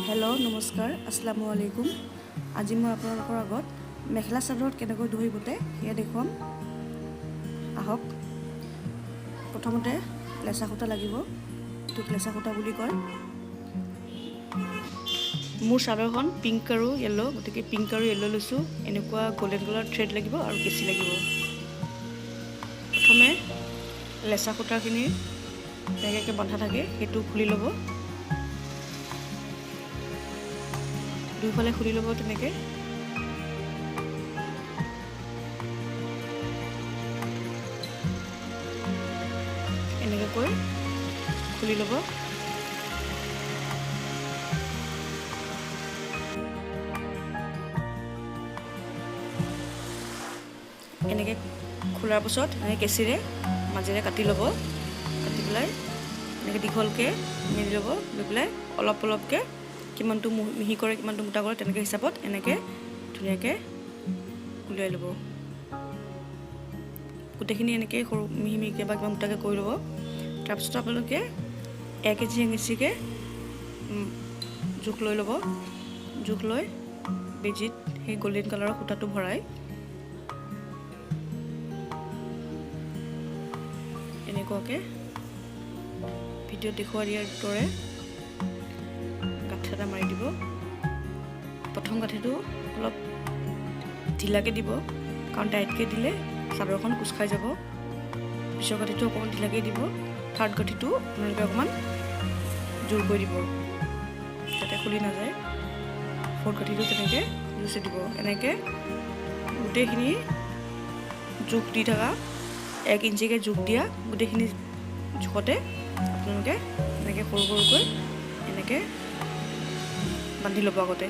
Hello' নমস্কাৰ, আসসালামু আলাইকুম। আজি মই আপোনালোকৰ আগত মেখেলা চাদৰত কেনেকৈ দহি বটে সেয়া দেখুৱাম। আহক, প্ৰথমতে লেচা সূতা লাগিব। এইটোক লেচা সূতা বুলি কয়। মোৰ চাদৰখন পিংক আৰু য়েল্ল', গতিকে পিংক আৰু য়েল্ল' লৈছোঁ। এনেকুৱা গল্ডেন কালাৰ থ্ৰেড লাগিব আৰু কেঁচি লাগিব। প্ৰথমে লেচা সূতাখিনি তেনেকৈ বন্ধা থাকে, সেইটো খুলি ল'ব। দুইফালে খুলি ল'ব তেনেকৈ। এনেকৈ খুলি ল'ব। এনেকৈ খোলাৰ পাছত এনেকৈ কেঁচিৰে মাজেৰে কাটি ল'ব। কাটি পেলাই এনেকৈ দীঘলকৈ মেলি ল'ব। লৈ পেলাই অলপ অলপকৈ কিমানটো মিহি কৰে, কিমানটো মোটা কৰে, তেনেকৈ হিচাপত এনেকৈ ধুনীয়াকৈ উলিয়াই ল'ব। গোটেইখিনি এনেকৈ সৰু মিহি মিহিকৈ বা কিমান মোটাকৈ কৰি ল'ব। তাৰপিছত আপোনালোকে 1 ইঞ্চি 1 ইঞ্চিকৈ জোখ লৈ ল'ব। জোখ লৈ বেজীত সেই গল্ডেন কালাৰৰ সূতাটো ভৰাই এনেকুৱাকৈ ভিডিঅ'ত দেখুওৱা দিয়াৰ দৰে গাঁঠি এটা মাৰি দিব। প্ৰথম গাঁঠিটো অলপ ঢিলাকৈ দিব, কাৰণ টাইটকৈ দিলে চাদৰখন কোচ খাই যাব। পিছৰ গাঁঠিটো অকণমান ঢিলাকৈ দিব। থাৰ্ড গাঁঠিটো আপোনালোকে অকণমান জোৰ কৰি দিব, যাতে খুলি নাযায়। ফ'ৰ্থ গাঁঠিটো তেনেকৈ জোৰছে দিব। এনেকৈ গোটেইখিনি জোখ দি থকা 1 ইঞ্চিকৈ জোখ দিয়া গোটেইখিনি জোখতে আপোনালোকে এনেকৈ সৰু সৰুকৈ এনেকৈ বান্ধি ল'ব আগতে।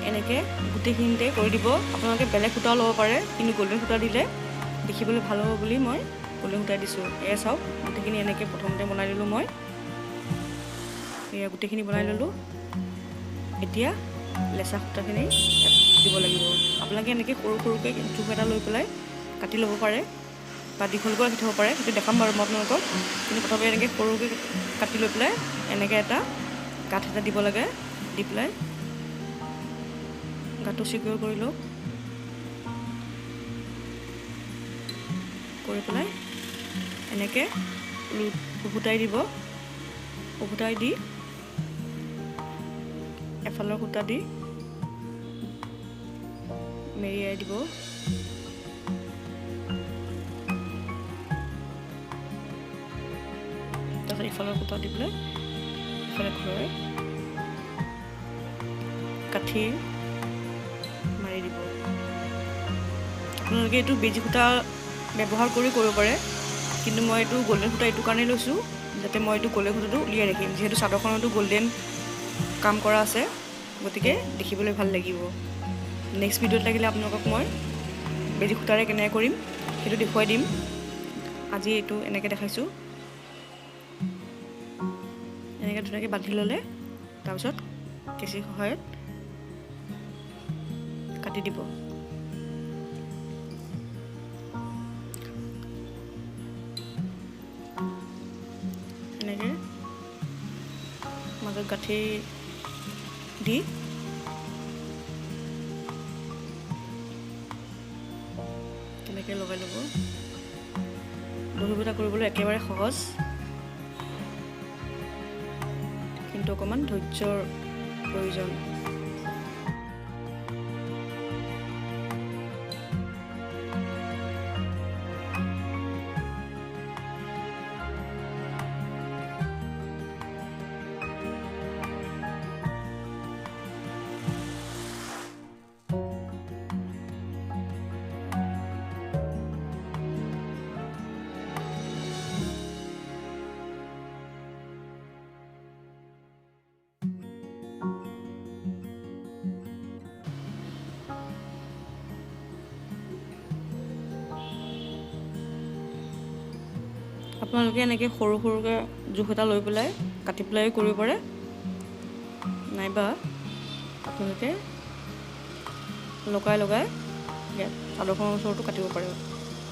এনেকৈ গোটেইখিনিতে কৰি দিব। আপোনালোকে বেলেগ সূতাও ল'ব পাৰে, কিন্তু গল্ডেন সূতা দিলে দেখিবলৈ ভাল হ'ব বুলি মই গল্ডেন সূতা দিছোঁ। এয়া চাওক, গোটেইখিনি এনেকৈ প্ৰথমতে বনাই ল'লোঁ মই। এয়া গোটেইখিনি বনাই ল'লোঁ। এতিয়া লেচা সূতাখিনি ইয়াত দিব লাগিব। আপোনালোকে এনেকৈ সৰু সৰুকৈ জোখ এটা লৈ পেলাই কাটি ল'ব পাৰে বা দীঘলকৈ ৰাখি থ'ব পাৰে, সেইটো দেখাম বাৰু মই আপোনালোকক। কিন্তু প্ৰথমে এনেকৈ সৰুকৈ কাটি লৈ পেলাই এনেকৈ এটা গাঁঠ এটা দিব লাগে। দি পেলাই গাঁঠটো চিকিউৰ কৰি লওক। কৰি পেলাই এনেকৈ উভতাই দিব। উভতাই দি এফালৰ সূতা দি মেৰিয়াই দিব। তাৰপিছত ইফালৰ সূতা দি পেলাই ইফালে ঘূৰাই কাঠি মাৰি দিব। আপোনালোকে এইটো বেজী সূতা ব্যৱহাৰ কৰি কৰিব পাৰে, কিন্তু মই এইটো গল্ডেন সূতা এইটো কাৰণেই লৈছোঁ যাতে মই এইটো গল্ডেন সূতাটো উলিয়াই ৰাখিম। যিহেতু চাদৰখনতো গল্ডেন কাম কৰা আছে, গতিকে দেখিবলৈ ভাল লাগিব। নেক্সট ভিডিঅ'ত লাগিলে আপোনালোকক মই বেজী সূতাৰে কেনেকৈ কৰিম সেইটো দেখুৱাই দিম। আজি এইটো এনেকৈ দেখাইছোঁ। এনেকৈ ধুনীয়াকৈ বান্ধি ল'লে তাৰপিছত কেঁচিৰ সহায়ত কাটি দিব। এনেকৈ মাজত গাঁঠি দি তেনেকৈ লগাই ল'ব। দহি বটা কৰিবলৈ একেবাৰে সহজ, কিন্তু অকণমান ধৈৰ্যৰ প্ৰয়োজন। আপোনালোকে এনেকৈ সৰু সৰুকৈ জোখ এটা লৈ পেলাই কাটি পেলাই কৰিব পাৰে, নাইবা আপোনালোকে লগাই লগাই চাদৰখনৰ ওচৰতো কাটিব পাৰে।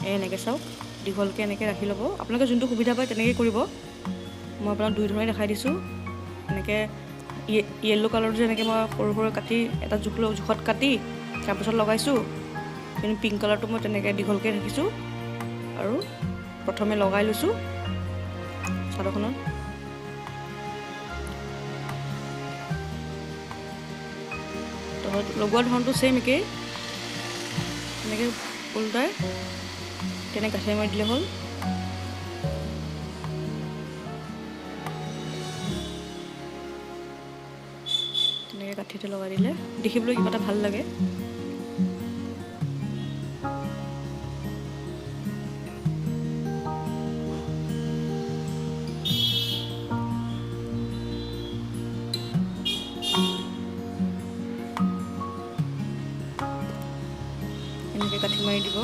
এই এনেকৈ চাওক, দীঘলকৈ এনেকৈ ৰাখি ল'ব। আপোনালোকে যোনটো সুবিধা পায় তেনেকৈ কৰিব। মই আপোনাক দুই ধৰণে দেখাই দিছোঁ। এনেকৈ য়েল্ল' কালাৰটো যেনেকৈ মই সৰু সৰু কাটি এটা জোখ জোখত কাটি তাৰপিছত লগাইছোঁ, কিন্তু পিংক কালাৰটো মই তেনেকৈ দীঘলকৈ ৰাখিছোঁ আৰু প্ৰথমে লগাই লৈছোঁ চাদৰখনত। লগোৱা ধৰণটো ছেইম একেই, এনেকৈ ওলোটাই তেনেকৈ গাঁঠি মাৰি দিলে হ'ল। তেনেকৈ গাঁঠিটো লগাই দিলে দেখিবলৈ কিবা এটা ভাল লাগে। এনেকৈ গাঁঠি মাৰি দিব।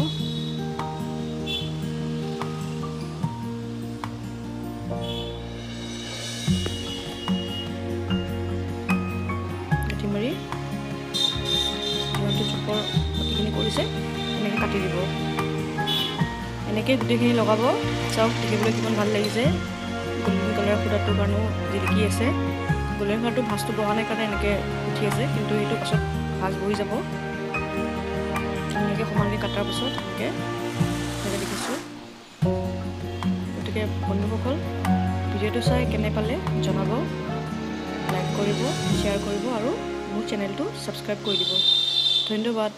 গাঁঠি মাৰি যিমানটো জোখৰ বাকীখিনি কৰিছে এনেকৈ কাটি দিব। এনেকৈ গোটেইখিনি লগাব। চাওক দেখিবলৈ কিমান ভাল লাগিছে। গল্ডেন কালাৰ সূতাটোৰ কাৰণেও জিলিকি আছে। গল্ডেন কালাৰটো ভাঁজটো বহা নাই কাৰণে এনেকৈ উঠি আছে, কিন্তু সেইটো পাছত ভাঁজ বহি যাব। ধুনীয়াকৈ সমানকৈ কটাৰ পাছত এনেকৈ এনেকৈ দেখিছোঁ। গতিকে বন্ধুসকল, ভিডিঅ'টো চাই কেনে পালে জনাব, লাইক কৰিব, শ্বেয়াৰ কৰিব আৰু মোৰ চেনেলটো ছাবস্ক্ৰাইব কৰি দিব। ধন্যবাদ।